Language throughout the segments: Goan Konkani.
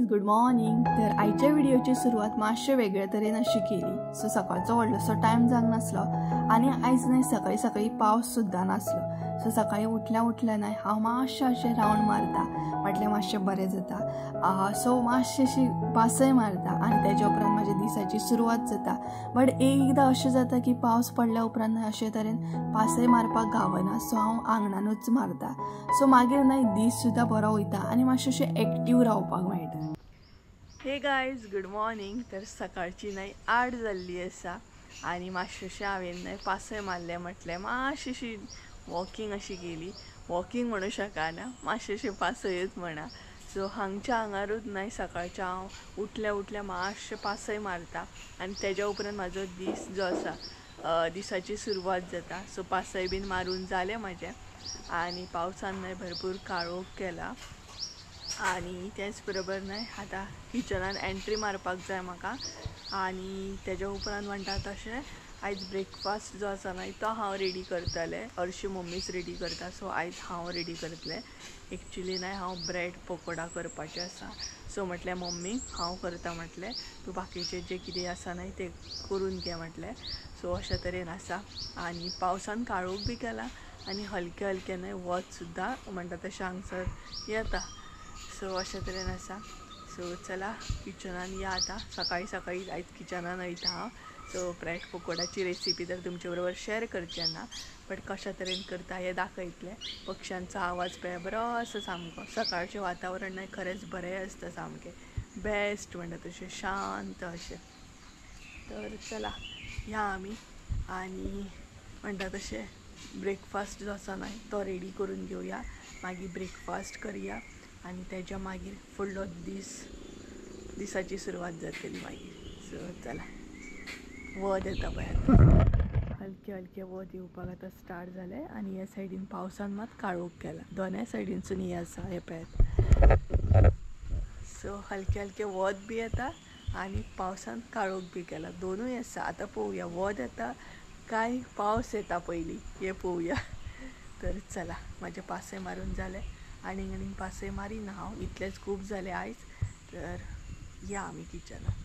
Guys, good morning. तर आयच्या व्हिडिओची सुरवात मातशे वेगळे तरेन अशी केली। सो सकाळचो व्हडलोसो टायम जावंक नासलो आनी आयज न्हय सकाळी सकाळी पावस सुद्दां नासलो। सो सकाळी उठल्या उठल्या न्हय हांव मातशें अशें रावंड मारता, म्हटल्यार मातशें बरें जाता। सो मातशें अशी पासय मारता आनी तेज्या उपरांत म्हाज्या दिसाची सुरवात जाता। बट एकदां अशें जाता की पावस पडल्या उपरांत न्हय अशे तरेन पासय मारपाक गावना, सो हांव आंगणानूच मारता। सो मागीर न्हय दीस सुद्दां बरो वयता आनी मातशें अशें एक्टीव रावपाक मेळटा। हे गायज, गुड मॉर्निंग। तर सकाळची न्हय 8 जाल्ली आसा आनी मातशें हांवें न्हय पासय मारलें, म्हटलें मातशीशी वॉकिंग अशी केली। वॉकिंग म्हणू शकना, मातशें पासयच म्हणा। सो हांगच्या हांगारूच न्हय सकाळच्या हांव उठल्या उठल्या मातशें पासय मारता आनी तेज्या उपरांत म्हाजो दीस जो आसा दिसाची सुरवात जाता। सो पासय बीन मारून जालें म्हाजें आनी पावसान न्हय भरपूर काळोख केला आनी तेच बरोबर न्हय आतां किचनान एंट्री मारपाक जाय म्हाका। आनी तेज्या उपरांत म्हणटा तशें आयज ब्रेकफास्ट जो आसा न्हय तो हांव रेडी करतलें, हरशीं मम्मीच रेडी करता, सो आयज हांव रेडी करतलें। एक्चुली न्हय हांव ब्रेड पकोडा करपाचें आसा। सो म्हटलें मम्मी हांव करता, म्हटलें तूं बाकीचें जें कितें आसा न्हय तें करून घे म्हटलें। सो अशे तरेन आसा आनी पावसान काळोख बी केला आनी हलकें हलकें न्हय वत सुद्दां म्हणटा तशें हांगसर येता। सो अशे तरेन आसा। सो चला किचनान या आतां, सकाळी सकाळी आयज किचनान वयता हांव। सो ब्रेड पकोडाची रेसिपी तर तुमचे बरोबर शेअर करचे ना, बट कशा तरेन करता हें दाखयतलें। पक्ष्यांचो आवाज पळय बरो आसा सामको, सकाळचें वातावरण न्हय खरेंच बरें आसता, सामकें बेस्ट म्हणटा तशें शांत अशें। तर चला या आमी आनी म्हणटा तशें ब्रेकफास्ट जो आसा न्हय तो रेडी करून घेवया, मागीर ब्रेकफास्ट करया आनी तेज्या मागीर फुडलो दीस दिसाची सुरवात जातली मागीर। सो चला वत येता पळय आतां, हलकें हलकें वत येवपाक आतां स्टार्ट जालें आनी ह्या सायडीन पावसान मात काळोख केला, दोनाय सायडीनसून हें आसा हें पळयात। सो हलकें हलकें वत बी येता आनी पावसान काळोख बी केला, दोनूय आसा। आतां पळोवया वत येता काय पावस येता पयलीं हें पळोवया। तर चला म्हाजें पासय मारून जालें आनी आनी पासय मारिना हांव, इतलेंच खूब जालें आयज। तर या आमी किचनान।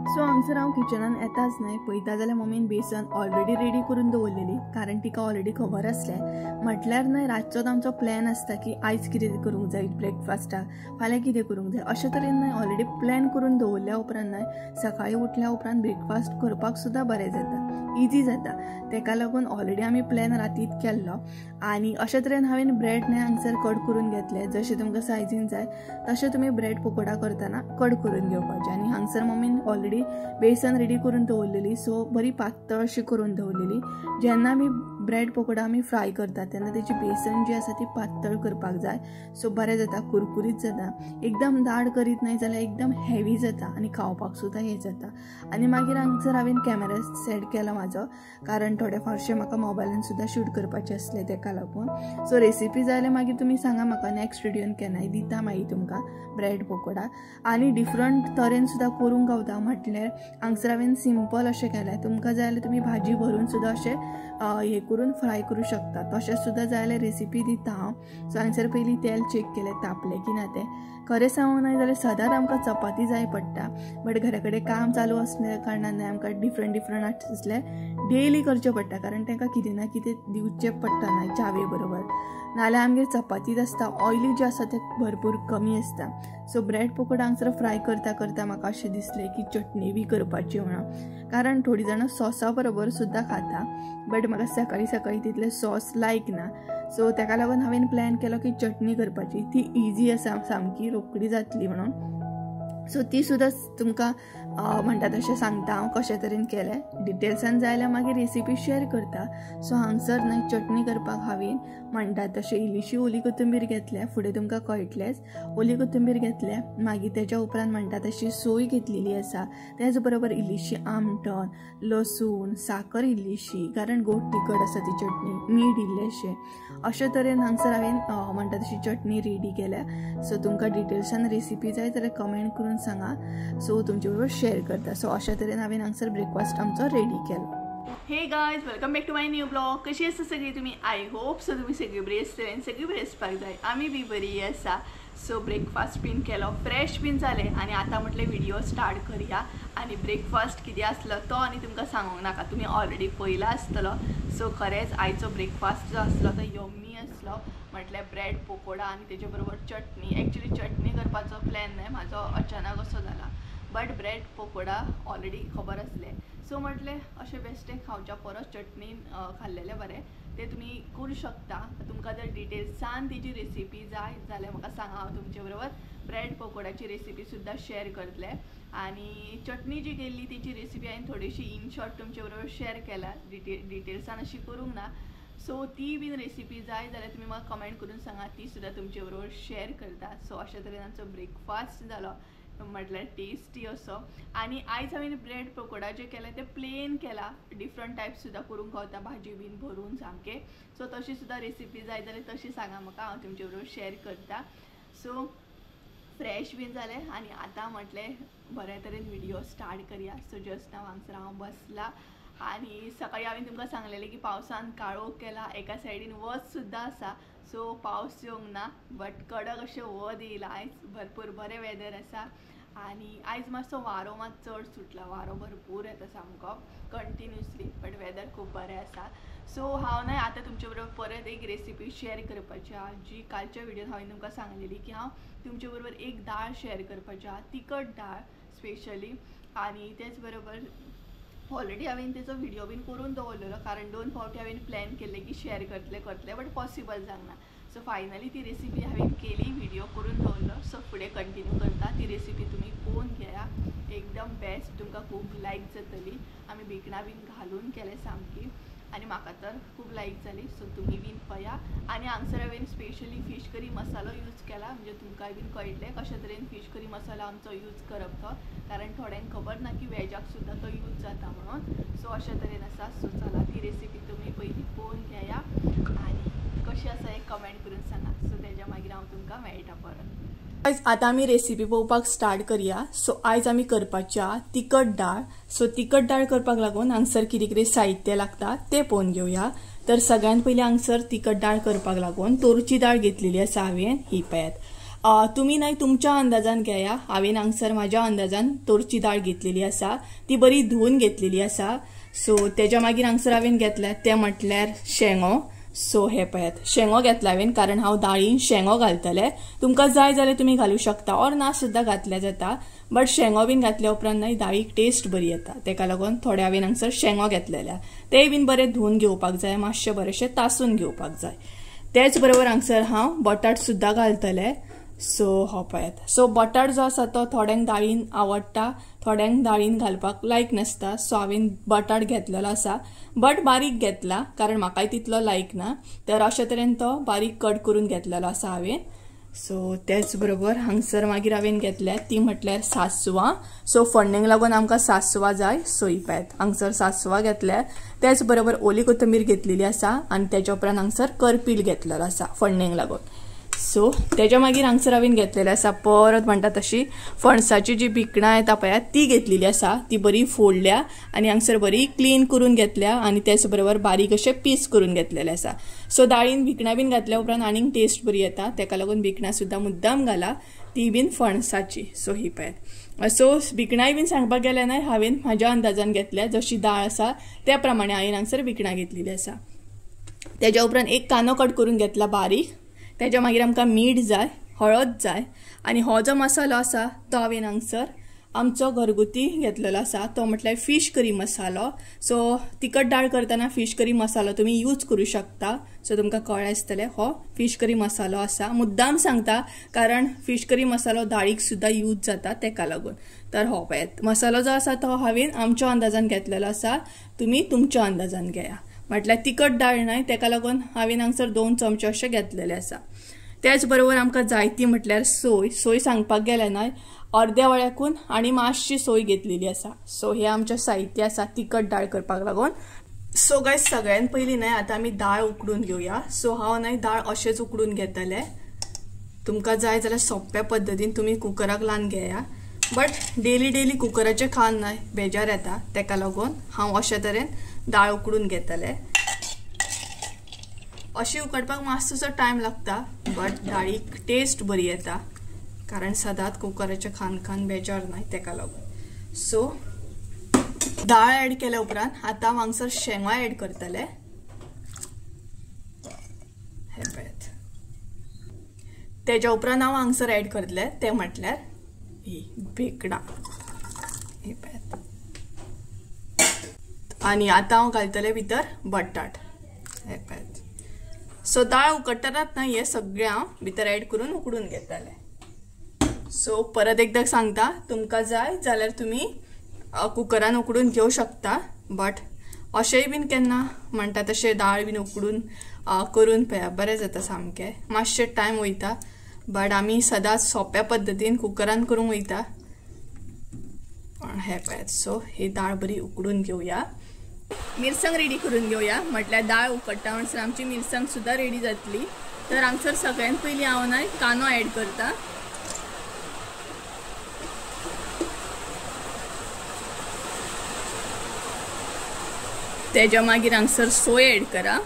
सो हांगसर हांव किचनान येताच न्हय पळयता जाल्यार मम्मीन बेसन ऑलरेडी रेडी करून दवरलेली, कारण तिका ऑलरेडी खबर आसलें। म्हटल्यार न्हय रातचोच आमचो प्लॅन आसता की आयज कितें करूंक जाय ब्रेकफास्टाक, फाल्यां कितें करूंक जाय, अशे तरेन न्हय ऑलरेडी प्लॅन करून दवरल्या उपरांत न्हय सकाळी उठल्या उपरांत ब्रेकफास्ट करपाक सुद्दां बरें जाता, इजी जाता। तेका लागून ऑलरेडी आमी प्लॅन रातीत केल्लो आनी अशे तरेन हांवें ब्रेड न्हय हांगसर कट करून घेतले, जशें तुमकां सायजीन जाय तशें तुमी ब्रेड पकोडा करतना कट करून घेवपाचें। आनी हांगसर मम्मीन ऑलरेडी बेसन रेडी करून दवरलेली, सो बरी पातळ अशी करून दवरलेली। जेन्ना आमी ब्रेड पकोडा आमी फ्राय करतात तेन्ना तेची बेसन जी आसा ती पातळ करपाक जाय, सो बरें जाता, कुरकुरीत जाता। एकदम दाड करीत न्हय जाल्यार एकदम हेवी जाता आनी खावपाक सुद्दां हें जाता। आनी मागीर हांगसर हांवें कॅमेरा सेट केला म्हाजो, कारण थोडे फारशे म्हाका मोबायलान सुद्दां शूट करपाचें आसलें तेका लागून। सो रेसिपी जाय जाल्यार मागीर तुमी सांगा म्हाका, नेक्स्ट व्हिडियोन केन्नाय दिता मागीर तुमकां ब्रेड पकोडा। आनी डिफरंट तरेन सुद्दां करूंक गावता, म्हटल्यार हांगसर हांवें सिंपल अशें केलें, तुमकां जाय जाल्यार तुमी भाजी भरून सुद्दां अशें हें करून फ्राय करूं शकता, तशें सुद्दां जाय जाल्यार रेसिपी दिता हांव। सो हांगसर पयलीं तेल चॅक केलें तापलें की ना तें। खरें सांगूंक न्हय जाल्यार सदांच आमकां चपाती जाय पडटा, बट घरा कडेन काम चालू आसल्या कारणान न्हय आमकां डिफरंट डिफरंट आसले डेली करचें पडटा, कारण तांकां कितें ना कितें दिवचें पडटा न्हय च्यावे बरोबर, नाल्यार आमगेर चपातीच आसता, ऑयली जें आसा तें भरपूर कमी आसता। सो ब्रेड पकोडा हांगसर फ्राय करता करता म्हाका अशें दिसलें की चटणी बी करपाची म्हणून, कारण थोडीं जाणां सॉसा बरोबर सुद्दां खाता, बट म्हाका सकाळी सकाळी तितलें सॉस लायक ना। सो तेका लागून हांवें प्लॅन केलो की चटणी करपाची, ती इजी आसा सामकी, रोखडी जातली म्हणून। सो ती सुद्दां तुमकां म्हणटा तशें सांगता हांव कशे तरेन केलें, डिटेल्सान जाय जाल्यार मागीर रेसिपी शेअर करता। सो हांगसर न्हय चटणी करपाक हांवें म्हणटा तशें इल्लीशी ओली कोथंबीर घेतल्या, फुडें तुमकां कळटलेंच। ओली कोथंबीर घेतल्या, मागीर तेज्या उपरांत म्हणटा तशी सोय घेतलेली आसा, तेच बरोबर इल्लीशी आमटण, लसूण, साकर इल्लीशी, कारण गोड तिखट आसा ती चटणी, मीठ इल्लेशें, अशे तरेन हांगसर हांवें म्हणटा तशी चटणी रेडी केल्या। सो तुमकां डिटेल्सान रेसिपी जाय जाल्यार कमेंट करून सांगा, सो तुमचे बरोबर शेअर करता। सो अशा तरेन हांवें हांगसर ब्रेकफास्ट आमचो रेडी केलो। Hey guys, welcome back to my new blog. कशी आसा सगळी तुम्ही? I hope so तुम्ही सगळी बरी आसतली आनी सगळी बरी आसपाक जाय. आमी बी बरी आसा. सो ब्रेकफास्ट बीन केलो, फ्रेश बीन जालें आनी आतां म्हटलें व्हिडिओ स्टार्ट करया. आनी ब्रेकफास्ट कितें आसलो तो आनी तुमकां सांगूंक नाका, तुमी ऑलरेडी पळयला आसतलो. सो खरेंच आयचो ब्रेकफास्ट जो आसलो तो यम्मी आसलो. म्हटल्यार ब्रेड पकोडा आनी तेजे बरोबर चटणी. एक्चुली चटणी करपाचो प्लॅन न्हय म्हाजो, अचानक असो जाला, बट ब्रेड पकोडा ऑलरेडी खबर आसलें. सो म्हटलें अशें बेश्टें खावच्या परस चटणी खाल्लेलें बरें. तें तुमी करूं शकता. तुमकां जर डिटेल्सान तेजी रेसिपी जाय जाल्यार म्हाका सांगा, हांव तुमचे बरोबर ब्रेड पकोड्याची रेसिपी सुद्दां शेअर करतलें. आनी चटणी जी केल्ली तेची रेसिपी हांवें थोडीशी इन शॉर्ट तुमचे बरोबर शेअर केला, डिटेल्सान अशी करूंक ना. सो ती बीन रेसिपी जाय जाल्यार तुमी म्हाका कमेंट करून सांगा, ती सुद्दां तुमचे बरोबर शेअर करता. सो अशा तरेन आमचो ब्रेकफास्ट जालो, म्हटल्यार टेस्टी असो. आनी आयज हांवें ब्रेड पकोडा जे केले ते प्लेन केला, डिफरंट टायप्स सुद्दां करूंक गावता, भाजी बीन भरून सामकें. सो तशी सुद्दां रेसिपी जाय जाल्यार तशी सांगा म्हाका, हांव तुमचे बरोबर शेअर करता. सो फ्रेश बीन जालें आनी आतां म्हटलें बऱ्या तरेन व्हिडिओ स्टार्ट करया. सो जस्ट नाव हांगसर हांव बसलां आनी सकाळी हांवें तुमकां सांगलेलें की पावसान काळोख केला, एका सायडीन वत सुद्दां आसा. सो पावस येवंक ना, बट कडक अशें वत येयलां आयज, भरपूर बरें वेदर आसा. आनी आयज मातसो वारो मात चड सुटला, वारो भरपूर येता सामको कंटिन्युअसली, बट वेदर खूब बरें आसा. सो हांव न्हय आतां तुमचे बरोबर परत एक रेसिपी शेअर करपाची आहा, जी कालच्या व्हिडियोन हांवें तुमकां सांगलेली की हांव तुमचे बरोबर एक दाळ शेअर करपाची आहा, तिखट दाळ स्पेशली. आनी तेच बरोबर ऑलरेडी हांवें तेचो व्हिडिओ बीन करून दवरलेलो, कारण 2 फावटी हांवें प्लॅन केल्लें की शेअर करतलें करतलें, बट पॉसिबल जावंक ना. सो फायनली ती रेसिपी हांवें केली, व्हिडिओ करून दवरलो. सो फुडें कंटिन्यू करता. ती रेसिपी तुमी पळोवन घेया, एकदम बेस्ट, तुमकां खूब लायक जातली. आमी भिकणां बीन घालून केलें सामकी आनी म्हाका तर खूब लायक जाली. सो तुमी बीन पळया. आनी हांगसर हांवें स्पेशली फीश करी मसालो यूज केला, म्हणजे तुमकांय बीन कळटलें कशे तरेन फीश करी मसालो आमचो यूज करप तो, कारण थोड्यांक खबर ना की वेजाक सुद्दां तो यूज जाता म्हणून. सो अशे तरेन आसा. सो चला ती रेसिपी तुमी पयलीं पळोवन घेया आनी कशी आसा हें कमेंट करून सांगा. सो तेज्या मागीर हांव तुमकां मेळटा परत. आयज आतां आमी रेसिपी पळोवपाक स्टार्ट करया. सो आयज आमी करपाच्या तिखट डाळ. सो तिखट डाळ करपाक लागून हांगसर कितें कितें साहित्य लागता तें पळोवन घेवया. तर सगळ्यांत पयलीं हांगसर तिखट डाळ करपाक लागून तोरची डाळ घेतलेली आसा हांवें, ही पळयात. तुमी न्हय तुमच्या अंदाजान घेया, हांवें हांगसर म्हाज्या अंदाजान तोरची डाळ घेतलेली आसा, ती बरी धुवून घेतलेली आसा. सो तेज्या मागीर हांगसर हांवें घेतल्या तें म्हटल्यार शेंगो. सो हे पळयात शेंगो घेतला हांवें, कारण हांव दाळीन शेंगो घालतलें. तुमकां जाय जाल्यार तुमी घालूं शकता ऑर ना सुद्दां घातल्या जाता, बट शेंगो बीन घातल्या उपरांत न्हय दाळीक टेस्ट बरी येता, तेका लागून थोडे हांवें हांगसर शेंगो घेतलेल्या. ते बीन बरे धुवून घेवपाक जाय, मातशें बरेंशें तासून घेवपाक जाय. तेच बरोबर हांगसर हांव बटाट सुद्दां घालतलें. सो हो पळयात. सो बटाट जो आसा तो थोड्यांक दाळीन आवडटा, थोड्यांक दाळीन घालपाक लायक नासता. सो हांवें बटाट घेतलेलो आसा, बट बारीक घेतला कारण म्हाकाय तितलो लायक ना, तर अशे तरेन तो बारीक कट करून घेतलेलो आसा हांवें. सो तेच बरोबर हांगसर मागीर हांवें घेतल्या ती म्हटल्यार सासवां. सो फोडणेक लागून आमकां सासवां जाय. सो ही पळयात हांगसर सासवां घेतल्या. तेच बरोबर ओली कोथंबीर घेतलेली आसा आनी तेच्या उपरांत हांगसर करपील घेतलेलो आसा फोडणेक लागून. सो तेज्या मागीर हांगसर हांवें घेतलेली आसा परत म्हणटा तशी फणसाची जी भिकणां येता पळया ती घेतलेली आसा, ती बरी फोडल्या आनी हांगसर बरी क्लीन करून घेतल्या आनी तेच बरोबर बारीक अशे पीस करून घेतलेले आसा. सो दाळीन भिकणां बीन घातल्या उपरांत आनीक टेस्ट बरी येता, तेका लागून भिकणां सुद्दां मुद्दाम घाला, ती बीन फणसाची. सो ही पळयात. सो भिकणांय बीन सांगपाक गेल्यार न्हय हांवें म्हाज्या अंदाजान घेतल्या, जशी दाळ आसा त्या प्रमाणे हांवें हांगसर भिकणां घेतलेली आसा. तेज्या उपरांत एक कांदो कट करून घेतला बारीक. तेज्या मागीर आमकां मीठ जाय, हळद जाय आनी हो जो मसालो आसा तो हांवें हांगसर आमचो घरगुती घेतलेलो आसा, तो म्हटल्यार फीश करी मसालो. सो तिखट डाळ करतना फीश करी मसालो तुमी यूज करूं शकता. सो तुमकां कळ्ळें आसतलें हो फीश करी मसालो आसा. मुद्दाम सांगता कारण फीश करी मसालो दाळीक सुद्दां यूज जाता तेका लागून. तर हो पळयात मसालो जो आसा तो हांवें आमच्या अंदाजान घेतलेलो आसा, तुमी तुमच्या अंदाजान घेया. म्हटल्यार तिखट डाळ न्हय तेका लागून हांवें हांगसर 2 चमचे अशे घेतलेले आसा. त्याच बरोबर आमकां जायती म्हटल्यार सोय. सोय सांगपाक गेल्यार न्हय अर्द्या वळ्याकून आनी मातशी सोय घेतलेली आसा. सो हे आमचें साहित्य आसा तिखट डाळ करपाक लागून. सो गायज सगळ्यान पयलीं न्हय आतां आमी दाळ उकडून घेवया. सो हांव न्हय दाळ अशेंच उकडून घेतलें, तुमकां जाय जाल्यार सोंप्या पद्दतीन तुमी कुकराक लावन घेया, बट डेली डेली कुकराचें खावन न्हय बेजार येता, तेका लागून हांव अशे तरेन दाळ उकडून घेतले. अशी उकडपाक मातसो टायम लागता बट दाळीक टेस्ट बरी येता, कारण सदांच कुकराचे खान खान बेजार न्हय तेका लागून. सो दाळ ऍड केल्या उपरांत आतां हांगासर शेंगा ऍड करतले. हे पळयात, तेज्या उपरांत हांव हांगसर ऍड करतले ते म्हटल्यार ही बेकडां. हे पळयात, आनी आतां हांव घालतले भितर बटाट. हे पळयात. सो दाळ उकडटनाच ना हे सगळें हांव भितर ऍड करून उकडून घेतले. सो परत एकदां सांगता, तुमकां जाय जाल्यार तुमी कुकरान उकडून घेवं शकता, बट अशेंय बीन केन्ना म्हणटा तशें दाळ बीन उकडून करून पळया, बरें जाता सामकें. मातशें टायम वयता बट आमी सदांच सोंप्या पद्दतीन कुकरान करूंक वयता. हे पळयात. सो ही दाळ बरी उकडून घेवया, मिरसांग रेडी करून घेवया. म्हटल्यार दाळ उकडटा म्हणसर आमची मिरसांग सुद्दां रेडी जातली. तर हांगसर सगळ्यात पयलीं हांव न्हय कांदो ऍड करता. तेज्या मागीर हांगसर सोय ऍड करा.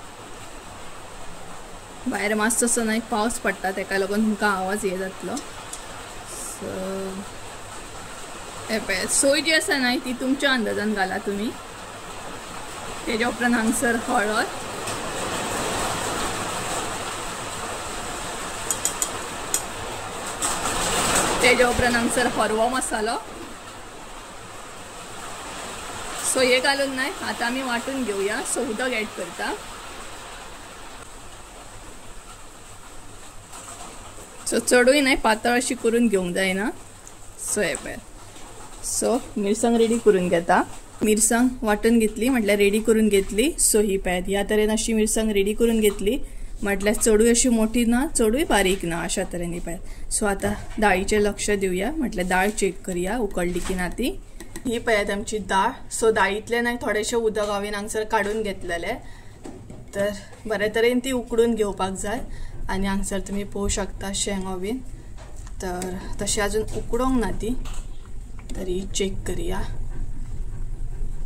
भायर मातसो न्हय पावस पडटा तेका लागून तुमकां आवाज हे जातलो. सो हे पळयात, सोय जी आसा न्हय ती तुमच्या अंदाजान घाला तुमी. तेज्या उपरांत हांगसर हळद, तेज्या उपरांत हांगसर हरवो मसालो. सो हे घालून न्हय आतां आमी वांटून घेवया. सो उदक ऍड करता. सो चडूय न्हय पातळ अशी करून घेवंक जायना. सो हे पळयात. सो मिरसांग रेडी करून घेता. मिरसांग वांटून घेतली म्हटल्यार रेडी करून घेतली. सो ही पळयात, ह्या तरेन अशी मिरसांग रेडी करून घेतली. म्हटल्यार चडूय अशी मोठी ना, चडूय बारीक ना, अशा तरेन ही पळयात. सो आतां दाळीचेर लक्ष दिवया, म्हटल्यार दाळ चॅक करया उकडली की ना ती. ही पळयात आमची दाळ. सो दाळींतलें न्हय थोडेशें उदक हांवें हांगसर काडून घेतलेलें, तर बरे तरेन ती उकडून घेवपाक जाय. आनी हांगसर तुमी पळोवंक शकता शेंगो बीन, तर तशें अजून उकडूंक ना ती, तरी चॅक करया.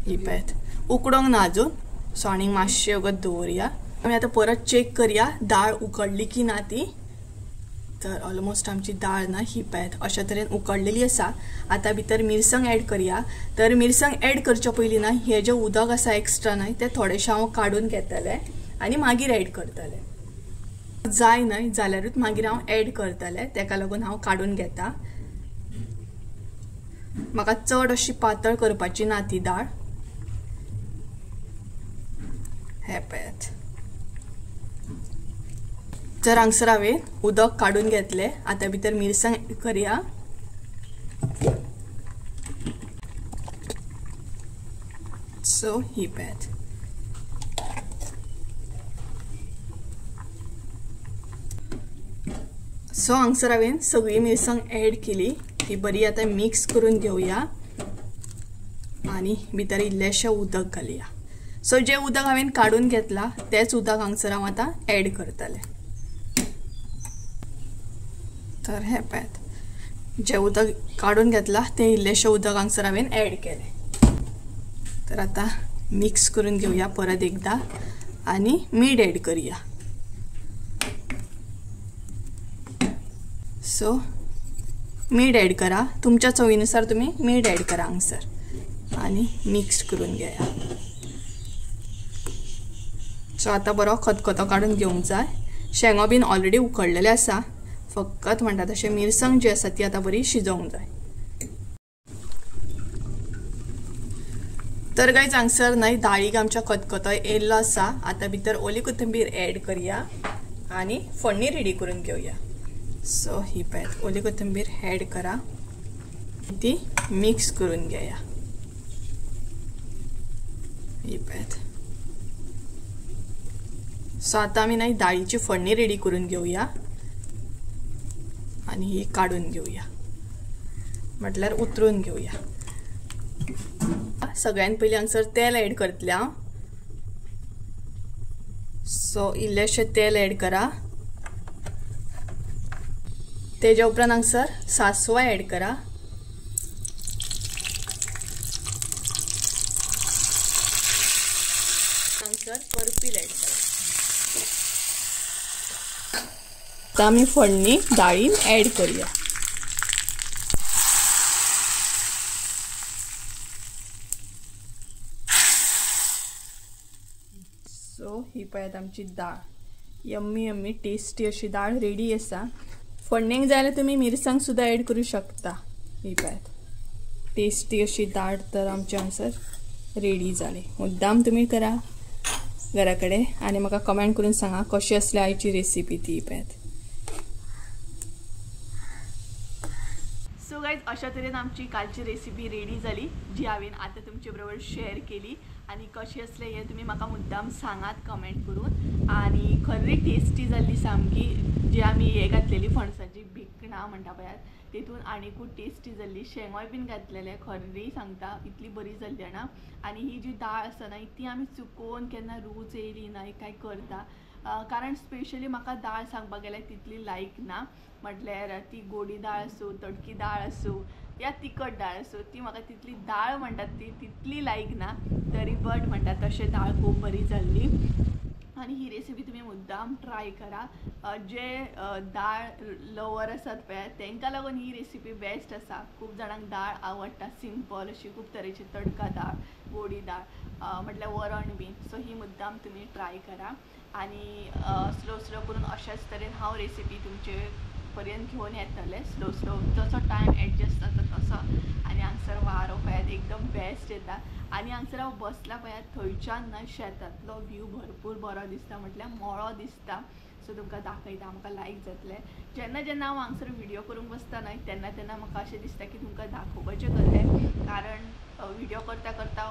ही पळयात, उकडूंक ना अजून. सो आनीक मातशें वगत दवरया. आमी आतां परत चॅक करया दाळ उकडली की ना ती. तर ऑलमोस्ट आमची दाळ ना ही पळयात अशा तरेन उकडलेली आसा. आतां भितर मिरसांग ऍड करया. तर मिरसांग ऍड करच्या पयलीं ना हें जें उदक आसा एक्स्ट्रा न्हय तें थोडेशें हांव काडून घेतलें आनी मागीर ऍड करतलें. जाय न्हय जाल्यारूच मागीर हांव ऍड करतलें, तेका लागून हांव काडून घेता. म्हाका चड अशी पातळ करपाची ना ती दाळ. हे पळयात, तर हांगसर हांवें उदक काडून घेतलें. आतां भितर मिरसांग करया. सो ही पळयात. सो हांगसर हांवें सगळी मिरसांग ऍड केली, ती बरी आतां मिक्स करून घेवया आनी भितर इल्लेशें उदक घालया. सो जें उदक हांवें काडून घेतलां तेंच उदक हांगसर हांव आतां ऍड करतलें. तर हे पळयात, जें उदक काडून घेतलां तें इल्लेशें उदक हांगसर हांवें ऍड केलें. तर आतां मिक्स करून घेवया परत एकदां आनी मीठ ऍड करया. सो मीठ ऍड करा, तुमच्या चवीनुसार तुमी मीठ ऍड करा हांगसर आनी मिक्स करून घेया. सो आतां बरो खतखतो काडून घेवंक जाय. शेंगो बीन ऑलरेडी उकडलेले आसा, फकत म्हणटा तशें मिरसांग जी आसा ती आतां बरी शिजोवंक जाय. तर गायज हांगसर न्हय दाळीक आमच्या खतखतो येयल्लो आसा. आतां भितर ओली कोथिंबीर ऍड करया आनी फोडणी रेडी करून घेवया. सो ही पळयात, ओली कोथिंबीर ऍड करा, ती मिक्स करून घेया. ही पळयात. सो आतां आमी न्हय दाळीची फोडणी रेडी करून घेवया आनी ही काडून घेवया, म्हटल्यार उतरून घेवया. सगळ्यात पयलीं हांगसर तेल ऍड करतलें हांव. सो इल्लेशें तेल ऍड करा. तेज्या उपरांत हांगसर सासवां ऍड करा. आतां आमी फोडणी दाळीन एड करूया. सो ही पळयात आमची दाळ, यम्मी यम्मी टेस्टी अशी दाळ रेडी आसा. फोडणेक जाय जाल्यार तुमी मिरसांग सुद्दां एड करूं शकता. ही पळयात टेस्टी अशी दाळ तर आमच्या हांगसर रेडी जाली. मुद्दाम तुमी करा घरा कडेन आनी म्हाका कमेंट करून सांगा कशी आसली आयची रेसिपी ती. पळयात. सो गायज अशा तरेन आमची कालची रेसिपी रेडी जाली, जी हांवें आतां तुमचे बरोबर शेअर केली. आनी कशी आसले हें तुमी म्हाका मुद्दाम सांगात कमेंट करून. आनी खरी टेस्टी जाल्ली सामकी, जी आमी हे घातलेली फणसाची भिकणां म्हणटा पळयात तेतून आनीकूय टेस्टी जाल्ली. शेंगोय बीन घातलेले, खरी सांगता इतली बरी जाल्ली जाणा. आनी ही जी दाळ आसा न्हय ती आमी चुकोवन केन्ना रूच येयली ना काय करता, कारण स्पेशली म्हाका दाळ सांगपाक गेल्यार तितली लायक ना. म्हटल्यार ती गोडी दाळ आसूं, तडकी दाळ आसूं या तिखट दाळ आसूं, ती म्हाका तितली दाळ म्हणटात ती तितली लायक ना, तरी बट म्हणटात तशें दाळ खूब बरी जाल्ली. आनी ही रेसिपी तुमी मुद्दाम ट्राय करा. जे दाळ लवर आसात पळय तांकां लागून ही रेसिपी बेस्ट आसा. खूब जाणांक दाळ आवडटा सिंपल अशी, खूब तरेची तडका दाळ, गोडी दाळ, म्हटल्यार वरण बीन. सो ही मुद्दाम तुमी ट्राय करा. आनी स्लो स्लो करून अशाच तरेन हांव रेसिपी तुमचे पर्यंत घेवन येतलें. स्लो स्लो जसो टायम एडजस्ट जाता तसो. आनी हांगसर वारो पळयात एकदम बेस्ट येता. आनी हांगसर हांव बसलां पळयात थंयच्यान न्हय शेतांतलो व्यू भरपूर बरो दिसता, म्हटल्यार मळो दिसता. सो तुमकां दाखयता, म्हाका लायक जातलें. जेन्ना जेन्ना हांव हांगसर व्हिडियो करूंक बसता न्हय तेन्ना तेन्ना म्हाका अशें दिसता की तुमकां दाखोवपाचें कसलें, कारण व्हिडियो करता करता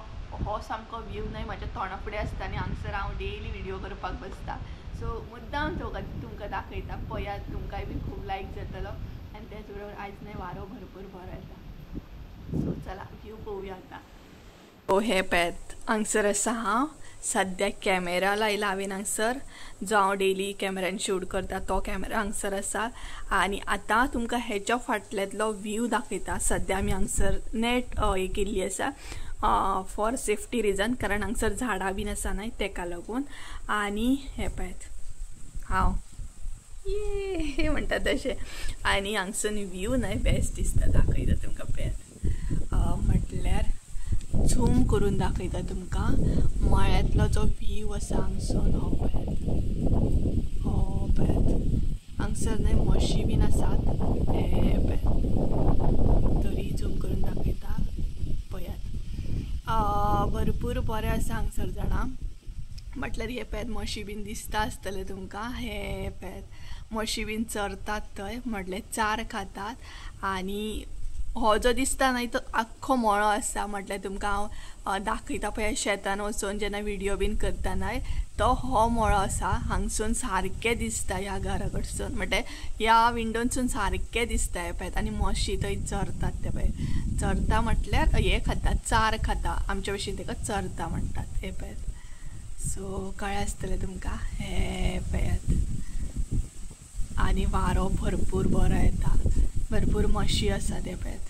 हो सामको व्यू न्हय म्हाज्या तोंडा फुडें आसता आनी हांगसर हांव डेली व्हिडियो करपाक बसता. सो मुद्दाम तुमकां दाखयता, पळयात, तुमकांय बी खूब लायक जातलो. आनी त्याच बरोबर आयज न्हय वारो भरपूर बरो येता. सो चला व्यू पळोवया आतां. सो हे पळयात हांगसर आसा हांव सद्याक कॅमेरा लायला हांवें हांगसर, जो हांव डेली कॅमेरान शूट करता तो कॅमेरा हांगसर आसा. आनी आतां तुमकां हेच्या फाटल्यांतलो व्यू दाखयता. सद्या आमी हांगसर नेट हे केल्ली आसा फॉर सेफ्टी रिजन, कारण हांगसर झाडां बीन आसा न्हय तेका लागून. आनी हे पळयात हांव ये म्हणटा तशें. आनी हांगसून व्यू न्हय बेस्ट दिसता, दाखयता तुमकां पळयात. म्हटल्यार झूम करून दाखयता तुमकां मळ्यांतलो जो व्यू आसा हांगसून. हो पळयात, हो पळयात हांगसर न्हय म्हशी बीन आसात. हे पळयात, तरी झूम करून दाखयता पळयात. भरपूर बरें आसा हांगसर जाणां. म्हटल्यार हे पळयात म्हशी बीन दिसता आसतलें तुमकां. हे पळयात म्हशी बीन चरतात थंय, म्हटल्यार चार खातात. आनी हो जो दिसता न्हय तो आख्खो मळो आसा. म्हटल्यार तुमकां हांव दाखयता पळय शेतान वचून जेन्ना व्हिडियो बीन करता न्हय तो हो मळो आसा. हांगसून सारकें दिसता ह्या घरा कडसून, म्हटल्यार ह्या विंडोनसून सारकें दिसता हें पळयात. आनी म्हशी थंय चरतात ते पळय, चरता म्हटल्यार हें खाता, चार खाता, आमच्या भशेन ताका चरता म्हणटात. हें पळयात. सो कळ्ळें आसतलें तुमकां. हें पळयात. आनी वारो भरपूर बरो येता, भरपूर म्हशी आसा ते पळयात.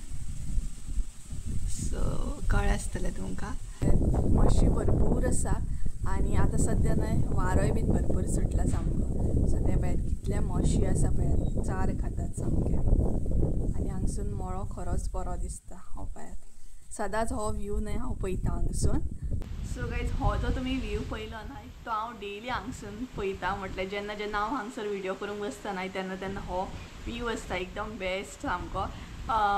सो कळ्ळें आसतलें तुमकां. म्हशी भरपूर आसा. आनी आतां सद्या न्हय वारोय बीन भरपूर सुटला सामको. सो ते पळयात कितले म्हशी आसा पळयात, चार खातात सामके. आनी हांगसून मळो खरोच बरो दिसता. हो पळयात, सदांच हो व्यू न्हय हांव पळयता हांगसून. सो गायज हो जो तुमी व्यू पळयलो न्हय तो हांव डेली हांगसून पळयता. म्हटल्यार जेन्ना जेन्ना हांव हांगसर व्हिडियो करूंक बसता न्हय तेन्ना तेन्ना हो व्यू आसता एकदम बेस्ट सामको.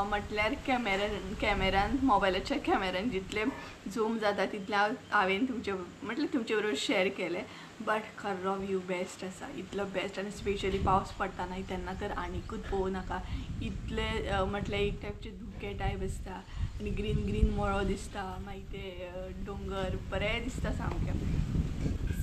म्हटल्यार कॅमेरान मोबायलाच्या कॅमेरान जितले झूम जाता तितले हांव हांवें तुमचे म्हटल्यार तुमचे बरोबर शेअर केलें. बट खरो व्यू बेस्ट आसा, इतलो बेस्ट. आनी स्पेशली पावस पडटा न्हय तेन्ना तर आनीकूच पळोवं नाका, इतले म्हटल्यार एक टायपचे धुके टायप आसता आनी ग्रीन ग्रीन मळो दिसता, मागीर ते दोंगर बरें दिसता सामकें.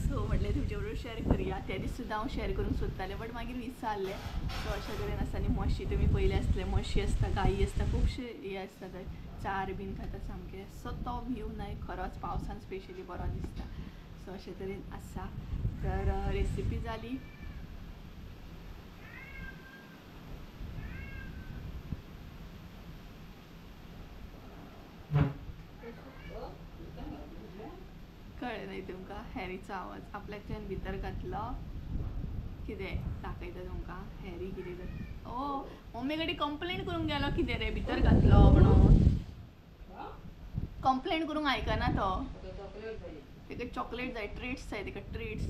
सो म्हटलें तुमचे बरोबर शेअर करुया. ते दीस सुद्दां हांव शेअर करूंक सोदतालें बट मागीर विसरलें. सो अशा तरेन आसा. आनी म्हशी तुमी पयलें आसतलें, म्हशी आसता, गायी आसता, खुबशे हे आसता थंय, चार बीन खाता सामके. सो तो व्यू न्हय खरोच पावसान स्पेशली बरो दिसता. सो अशे तरेन आसा. तर रेसिपी जाली. कळ्ळें न्हय तुमकां हॅरीचो आवाज आपल्याक तुवें भितर घातलो. कितें दाखयता तुमकां हॅरी कितें. ओ मम्मी कडेन कंप्लेन करूंक गेलो कितें रे भितर घातलो म्हणून कंप्लेन करूंक आयकना तो. तेका चॉकलेट जाय, ट्रीट्स जाय तेका, ट्रीट्स.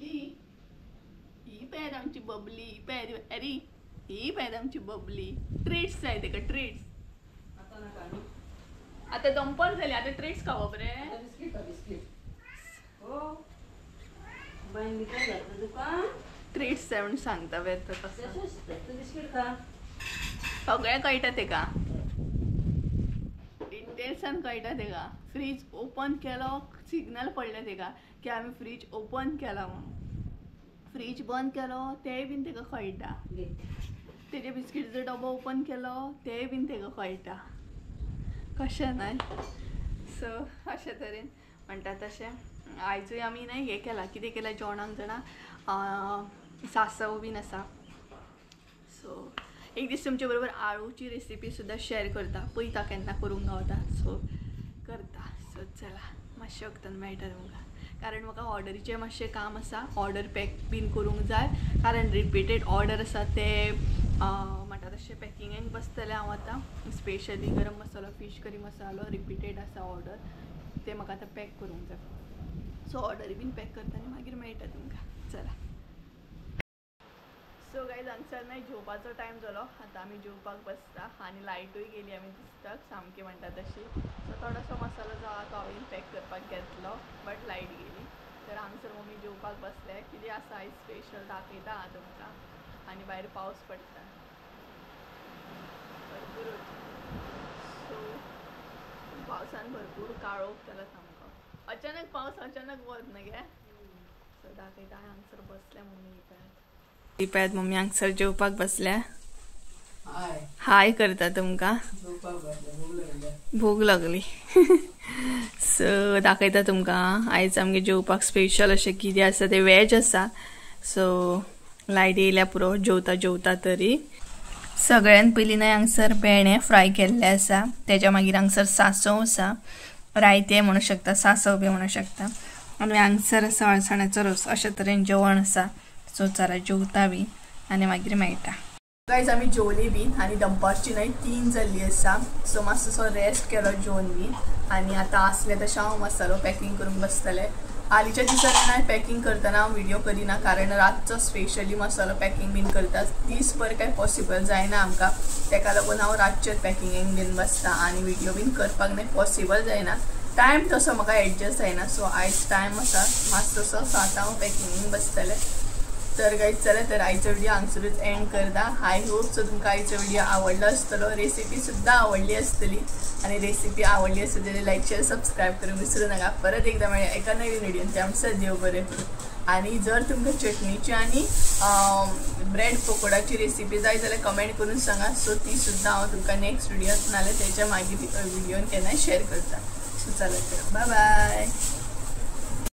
ही पळयात आमची बबली, ही पळयात हॅरी, ही पळयात आमची बबली. ट्रीट्स जाय तेका, ट्रीट्स. आतां दंपर जाली, आतां ट्रीट्स खावप रे. ट्रीट्स जाय म्हणून सांगता वेता तसो सगळें कळटा तेका, डिटेल्सान कळटा तेका. फ्रीज ओपन केलो, सिग्नल पडलें तेका की आमी फ्रीज ओपन केला म्हणून. फ्रीज बंद केलो तेंय बीन तेका कळटा. तेजे बिस्किटीचो डबो ओपन केलो तेंय बीन तेका कळटा. कशें न्हय. सो अशे तरेन म्हणटा तशें आयजूय आमी न्हय हें केलां. कितें केलां जेवणाक जाणा, सांसव बीन आसा. सो एक दीस तुमचे बरोबर आळूची रेसिपी सुद्दां शेअर करता, पळयता केन्ना करूंक गावता. सो करता. सो चला मातशें वखदान मेळटा तुमकां, कारण म्हाका ऑर्डरीचें मातशें काम आसा. ऑर्डर पॅक बीन करूंक जाय, कारण रिपीटेड ऑर्डर आसा ते म्हणटा तशें पॅकिंगेक बसतलें हांव आतां. स्पेशली गरम मसालो, फीश करी मसालो रिपीटेड आसा ऑर्डर, ते म्हाका आतां पॅक करूंक जाय. सो ऑर्डरी बीन पॅक करता आनी मागीर मेळटा तुमकां. चला सो गायज हांगसर न्हय जेवपाचो टायम जालो. आतां आमी जेवपाक बसता आनी लायटूय गेली आमी दिसता सामकी म्हणटा तशी. सो थोडोसो मसालो जो आहा तो हांवें पॅक करपाक घेतलो, बट लायट गेली. तर हांगसर मम्मी जेवपाक बसले. कितें आसा आयज स्पेशल दाखयता हांव तुमकां. आनी भायर पावस पडटा भरपूरच. सो पावसान भरपूर काळोख केला सामको, अचानक पावस अचानक वत न्हय गे. सो दाखयता हांगसर बसल्या मम्मी. ही पळयात मम्मी हांगसर जेवपाक बसल्या. हाय करता तुमकां, भूक लागली. सो दाखयता तुमकां आयज आमगे जेवपाक स्पेशल अशें कितें आसा तें वेज आसा. सो लायट येयल्या पुरो जेवता जेवता तरी. सगळ्यान पयलीं न्हय हांगसर भेंडे फ्राय केल्ले आसा, तेज्या मागीर हांगसर सांसव आसा, रायतें म्हणू शकता, सांसव बी म्हणू शकता. आनी हांगसर आसा अळसाण्याचो रोस. अशे तरेन जेवण आसा. सो चला जेवता बी आनी मागीर मेळटा. गायज आमी जेवली बीन आनी दनपारची न्हय 3 जाल्ली आसा. सो मातसो रेस्ट केलो जेवन बीन आनी आतां आसलें तशें हांव मसालो पॅकिंग करूंक बसतलें. हालींच्या दिसांनी न्हय पॅकिंग करतना हांव व्हिडियो करिना, कारण रातचो स्पेशली मसालो पॅकिंग बीन करता. दीसभर कांय पॉसिबल जायना आमकां, तेका लागून हांव रातचेर पॅकिंगेक बीन बसता आनी व्हिडियो बीन करपाक न्हय पॉसिबल जायना. टायम तसो म्हाका एडजस्ट जायना. सो आयज टायम आसा मातसो, सो आतां हांव पॅकिंगेक बसतलें. तर गायज चला तर आयचो व्हिडिओ हांगसरूच एंड करता. I hope so तुमकां आयचो व्हिडिओ आवडलो आसतलो, रेसिपी सुद्दां आवडली आसतली. आनी रेसिपी आवडली आसत जाल्यार लायक शेअर सबस्क्रायब करूंक विसरूं नाका. परत एकदां मेळया एका नवीन व्हिडियोन. त्या आमचो देव बरें करूं. आनी जर तुमकां चटणीची आनी ब्रेड पकोडाची रेसिपी जाय जाल्यार कमेंट करून सांगा. सो ती सुद्दां हांव तुमकां नेक्स्ट व्हिडियोन नाल्यार तेच्या मागीर व्हिडियोन केन्नाय शेअर करता. सो चला तर बाय बाय.